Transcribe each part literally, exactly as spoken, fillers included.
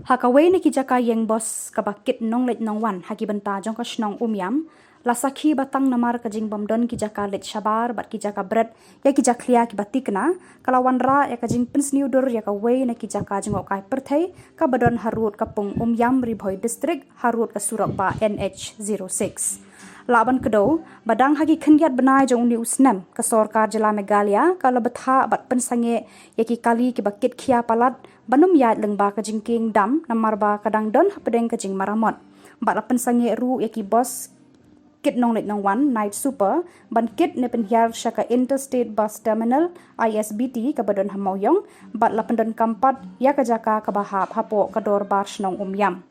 Ha kawei na ki jaka ïeng bos kaba kit nongleit nongwan ha ki bynta jong ka shnong Umiam, la sakhi ba tang namar ka jingbym don ki jaka leit shabar bad ki jaka bret ïa ki jakhlia kiba tikna, ka la wanrah ïa ka jingpynsniew dur ïa kawei na ki jaka jngohkai pyrthei kaba don harud ka pung Umiam, Ri Bhoi District, harud ka surok ba N H zero six. Lah ban kdew ba dang ha ki khyndiat bnai jong une u snem, ka sorkar jylla Meghalaya ka la bthah bad pynsangeh ïa ki kali kiba kit khia palat ban ym ïaid lyngba ka jingkieng dam namar ba ka dang don hapdeng ka jingmaramot. Bad la pynsangeh ruh ïa ki bos kit nongleit nongwan, night super, ban kit ne pynhiar sha ka Interstate Bus Terminal, I S B T, kaba don ha Mawïong, bad la pyndonkam pat ïa ka jaka kaba hap hapoh ka dorbar shnong Umiam.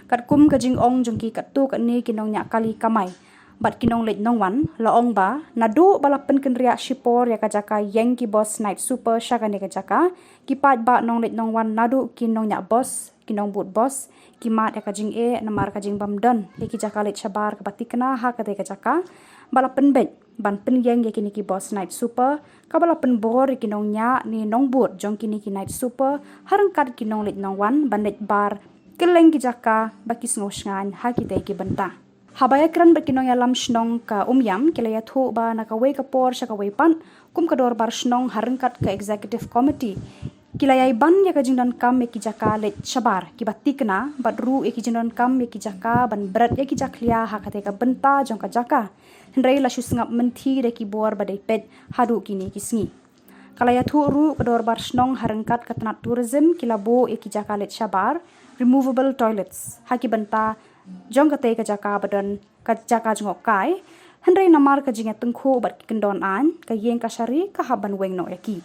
Katkum ka jingong jong ki katto katne ki nongñiah kali kamai bad ki nongleit nongwan, la ong ba naduh ba la pynkynriah shipor ïa ka jaka ïeng ki bos night super sha kane ka jaka, ki paidbah nongleit nongwan naduh ki nongñiah bos, ki nongbud bos, ki mad ïa ka jingeh namar ka jingbym don ïa ki jaka leit shabar kaba tikna ha katei ka jaka, ba la pynbeit ban pynïeng ïa kine ki bos night super, kaba la pynbor ïa ki nongñiah ne nongbud jong kine ki night super ha ryngkat ki nongleit nongwan ban leit bar kylleng ki jaka ba ki sngew shngaiñ ha kitei ki bynta. Haba ïakren bad ki nongïalam shnong ka Umiam, ki la ïathuh ba na kawei ka por sha kawei pat, kum ka dorbar shnong ha ryngkat ka executive committee, ki la ïai ban ïa ka jingdonkam ïa ki jaka leit shabar kiba tikna bad ruh ïa ki jingdonkam ïa ki jaka ban bret ïa ki jakhlia ha katei ka bynta jong ka jaka. Hynrei la shu sngap mynthi da ki bor ba dei peit haduh kine ki sngi. Ka la ïathuh ruh ka dorbar shnong ha ryngkat ka tnat tourism ki la buh ïa ki jaka leit shabar, removable toilets, ha ki bynta jong katei ka jaka ba don ka jaka jngohkai. Hynrei namar ka jingïatyngkhuh bad ki kyndon aiñ, ka ïing ka shari ka hap ban weng noh ïa ki.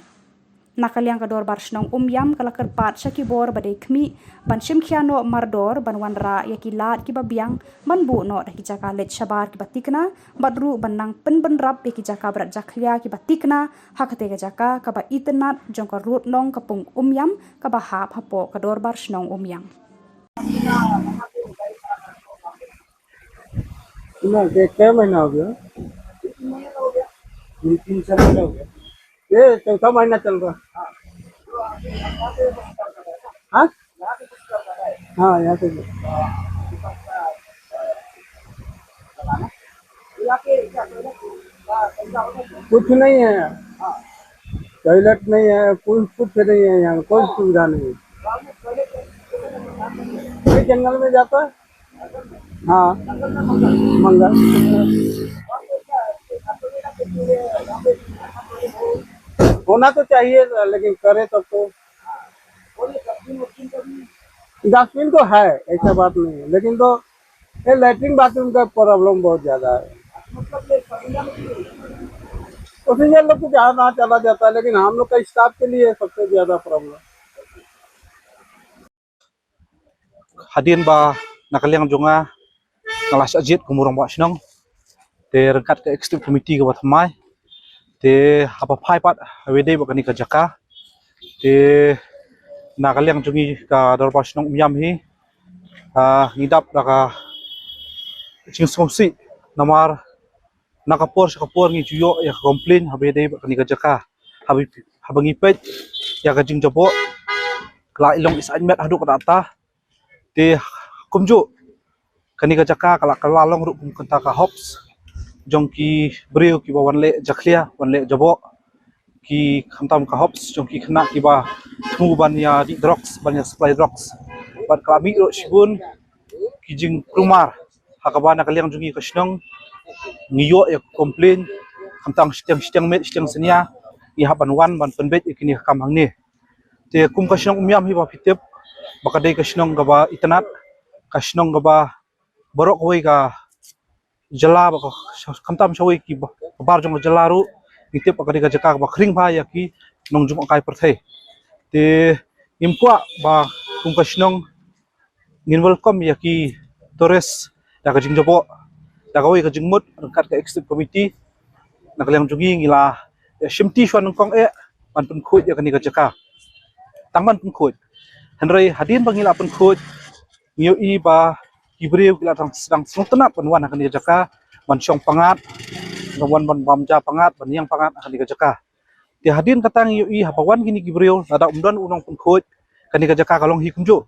Na ka liang ka dorbar shnong Umiam ka la kyrpad sha ki bor ba dei khmih ban shim khia noh mardor ban wanrah ïa ki lad kiba biang ban buh noh da ki jaka leit shabar kiba tikna, bad ruh ban nang pynbynrap ïa ki jaka bret jakhlia kiba tikna ha katei ka jaka kaba itynnad jong ka rud long ka pung Umiam kaba hap hapoh ka dorbar shnong Umiam. कितना, कै महीना हो गया? तीन चार महीना हो गया। ये चौथा महीना चल रहा। हाँ? हाँ, यहाँ से। कुछ नहीं है। टॉयलेट नहीं है, कोई कुछ नहीं है यहाँ, कोई सुविधा नहीं है। ये जंगल में जाता है। हाँ, मंगा। होना तो चाहिए, लेकिन करे तब तो। डस्टबिन तो है, ऐसा बात नहीं है, लेकिन तो ये लेटरिन बाथरूम का प्रॉब्लम बहुत ज्यादा है। पैसेंजर लोग तो जाना चला जाता है, लेकिन हम लोग का स्टाफ के लिए सबसे ज्यादा प्रॉब्लम। Hadien ba na ka liang jong nga nga la shah jied kum u rangbah shnong, te ryngkat ka executive committee kaba thymmai, te haba phai pat ha ba dei bad kane ka jaka, te na ka liang jong ngi ka dorbar shnong Umiam hi, ngi dap da ka jingsngewsih namar na ka por sha ka por ngi ju ïoh ïa ka complain ha ba dei bad kane ka jaka. Haba ngi peit ïa ka jingjaboh, ka la i long i saiñ met haduh katta katta. Te kumjuh kane ka jaka ka la, ka la long ruh kum kata ka hubs jong ki briew kiba wan leh jakhlia, wan leh jaboh. Ki khamtam ka hubs jong ki khynnah kiba thmu ban ïa dih drugs, ban ïa supply drugs. Bad ka la mih ruh shibun ki jingkulmar ha kaba na ka liang jong ngi ka shnong ngi ïoh ïa ka complain khamtam shiteng shiteng miet shiteng synñia, ngi hap ban wan ban pynbeit ïa kine ki kam hangne. Te kum ka shnong Umiam hi ba phi tip ba ka dei ka shnong kaba itynnad, ka shnong kaba baroh kawei ka jylla, ba ka khamtam shawei ki ba, ka bar jong ka jylla ruh ngi tip ba ka dei ka jaka kaba khring bha ïa ki nongjngohkai pyrthei. Te ngim kwah ba kum ka shnong ngin welcome ïa ki tourist da ka jingjaboh. Da kawei ka jingmut ryngkat ka executive committee, na ka liang jong ngi ngi la ïa shimti shuwa nyngkong eh ban pynkhuid ïa kane ka jaka. Tang ban pynkhuid. Hynrei hadien ba ngi la pynkhuid, ngi ïohi ba ki briew ki la dang sdang sngewtynnad ban wan ha kane ka jaka, ban shong pyngngad, ban wan ban bam ja pyngngad, ban ïeng pyngngad ha kane ka jaka. Te hadien kata ngi ïohi haba wan kine ki briew, lada ym don u nongpynkhuid, kane ka jaka ka long hi kumjuh.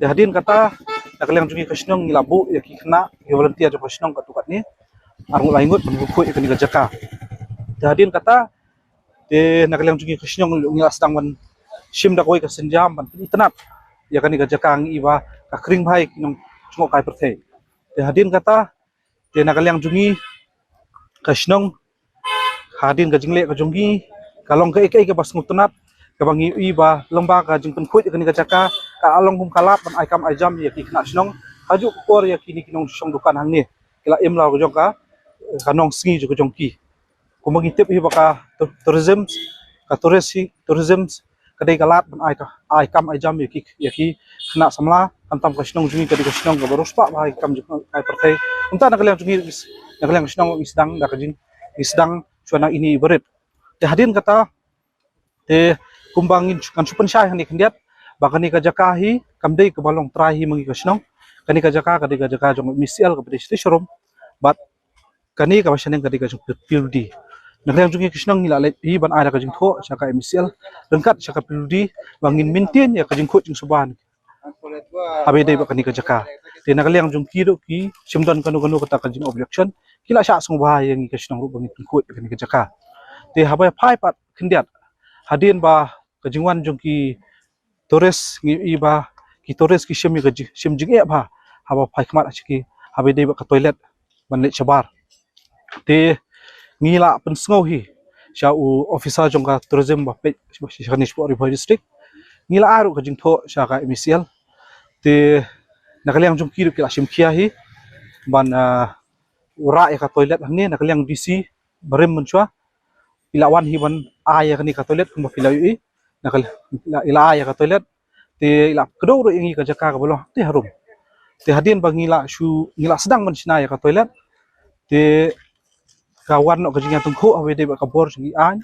Te hadien kata, na ka liang jong ngi ka shnong ngi la buh ïa ki khynnah, ki volunteer jong ka shnong katto katne arngut laingut ban pynkhuid ïa kane ka jaka. Te hadien kata, te na ka liang jong ngi ka shnong ngi la sdang ban shim da kawei ka sienjam ban pynitynnad ïa kane ka jaka, ngi i ba ka khring bha ïa ki nongshong kai pyrthei. Te hadien kata, te na ka liang jong ngi ka shnong, hadien ka jingleh ka jong ngi, ka long kaei kaei kaba sngewtynnad, kaba ngi i ba lyngba ka jingpynkhuid ïa kane ka jaka, ka long kum ka lad ban ai kam ai jam ïa ki khynnah shnong. Hajuh ka por ïa kine ki nongshong dukan hangne ki la im la ka jong ka, ka nongsngi jong ka jong ki. Kumba ngi tip hi ba ka tu-, tourism, ka tourist hi, tourism ka dei ka lad ban ai ka, ai kam ai jam ïa ki, ïa ki khynnah samla, khamtam ka shnong jong ngi ka dei ka shnong kaba riewspah bha ïa ki kam jingkai pyrthei. Kumta na ka liang jong ngi, na ka liang ka shnong ngi sdang da ka jing, ngi sdang shuwa na ine i barit. Te hadien kata, te kumba ngin, ngan shu pynshai hangne khyndiat ba kane ka jaka hi kam dei kaba long trai hi ma ngi ka shnong. Kane ka jaka ka dei ka jaka jong M E C L kaba dei shatei sharum, bad kane kaba shaneng ka dei ka jong P W D. Na ka liang jong ngi ka shnong ngi la leit hi ban ai da ka jingthoh sha ka M E C L ryngkat sha ka P W D ba ngin maintain ïa ka jingkhuid jingsuba haba ïadei bad kane ka jaka. Te na ka liang jong ki ruh ki shim don kano kano kata ka jing objection, ki la shah sngewbha ïa ngi ka shnong ruh ba ngin pynkhuid ïa kane ka jaka. Te haba phai pat khyndiat, hadien ba ka jingwan jong ki tourist, ngi i ba ki tourist ki shim ïa ka jing, shim jingeh bha haba phai khmat ha ki, haba ïadei bad ka toilet ban leit shabar. Te ngi la pynsngew hi sha u officer jong ka tourism ba peit sha kane shapoh Ri Bhoi District. Ngi la ai ruh ka jingthoh sha ka M E C L. Te na ka liang jong ki ruh ki la shim khia hi ban, ah, wanrah ïa ka toilet hangne. Na ka liang D C barim mynshuwa i la wan hi ban ai ïa kane ka toilet kumba phi la ïohi. Na ka, i la, i la ai ïa ka toilet. Te i la kdew ruh ïa ngi ka jaka kaba long te harum. Te hadien ba ngi la shu, ngi la sdang ban shna ïa ka toilet, te ka wan noh ka jingïatyngkhuh haba ïadei bad ka bor jong ki aiñ.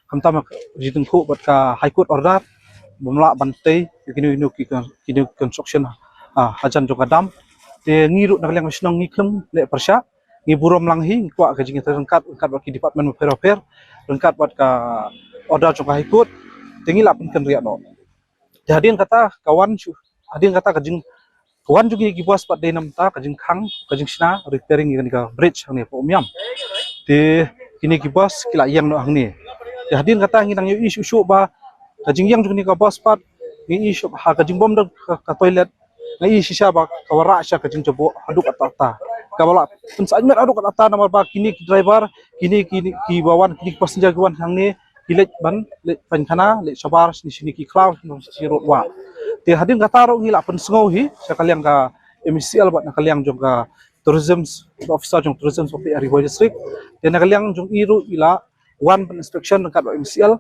Khamtam ka jingïatyngkhuh bad ka High Court order bym lah ban tei ïa kino kino ki, kino construction, ah, hajan jong ka dam. Te ngi ruh na ka liang ka shnong ngi khlem leh pyrshah, ngi burom lang hi, ngi kwah ka jingïatrei ryngkat, ryngkat bad ki department bapher bapher, ryngkat bad ka order jong ka High Court. Te ngi la pynkynriah noh. Te hadien kata ka wan shu, hadien kata ka jing, ka wan jong kine ki bus pat dei namar ka jingkhang, ka jingshna repairing ïa kane ka bridge hangne hapoh Umiam. Te kine ki bus ki la ïeng noh hangne. Te hadien kata ngi nang ïohi shuh shuh ba ka jingïeng jong kine ka bus pat, ngi ïohi shuh ha ka jingbym don ka, ka toilet, ngi ïohi shisha ba ka wanrah sha ka jingjaboh haduh katta katta. Kaba la pynsah met haduh katta katta namar ba kine ki driver, kine, kine kiba wan, kine ki passenger ki wan hangne, ki leit ban, leit pynkhana, leit shabar shane shane, ki khlaw shane shane, rud wah. Te hadien kata ruh ngi la pynsngew hi sha ka liang ka M E C L bad na ka liang jong ka tourism, officer jong tourism ba peit ha Ri Bhoi District. Te na ka liang jong i ruh i la wan ban inspection ryngkat bad M E C L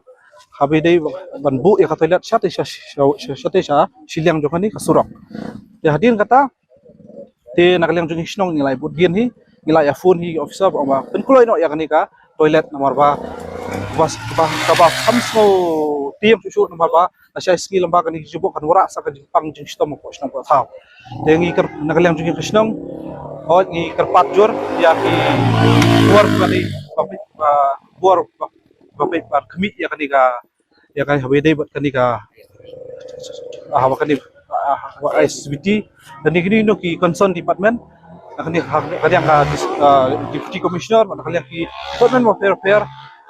haba ïadei ban buh ïa ka toilet shatei sha, sha, sha, shatei sha shiliang jong kane ka surok. Te hadien kata, te na ka liang jong ngi shnong ngi la ïa bud dien hi, ngi la ïa phone hi officer ba, ba pynkloi noh ïa kane ka toilet namar ba, ba, ba, kaba kham sngewthiang shuh shuh namar ba lashai sngi lem ba kane ka jingjaboh kan wanrah sa ka jingpang jingshitom hapoh shnong hapoh thaw. Te ngi kyr-, na ka liang jong ngi ka shnong, hooid ngi kyrpad jur ïa ki bor ba dei, ba peit, ba bor ba, ba peit ba khmih ïa kane ka, ïa kane haba ïadei bad kane ka, ah, haba kane, ah, haba I S B T, kane kine kine ki concern department, kane ha, kane ka dis-, ah, Deputy Commissioner, bad kane ki department bapher bapher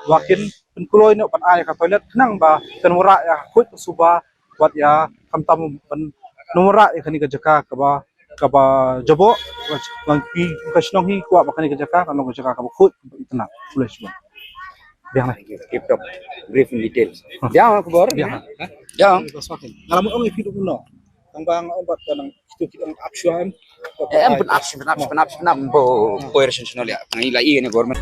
ba kin pynkloi noh ban ai ka toilet khnang ba kan wanrah ïa ka khuid ka suba, wat ïa khamtam ban wanrah ïa kane ka jaka kaba, kaba jaboh, ba ngi ka shnong hi kwah ba kane ka jaka kan long ka jaka kaba khuid, kaba itynnad. Khublei shibun. Biang ne. Keep talk brief in details. Biang khubor. Biang. Biang. Nga la mut ong ïa phi duk no. Tang ba nga ong bad ka nang kitu ki ong ap shuwa em. Em pyn ap, pyn ap, pyn ap, pyn ap, bo, poi ration channel ïa. Ngi la ïa ne government.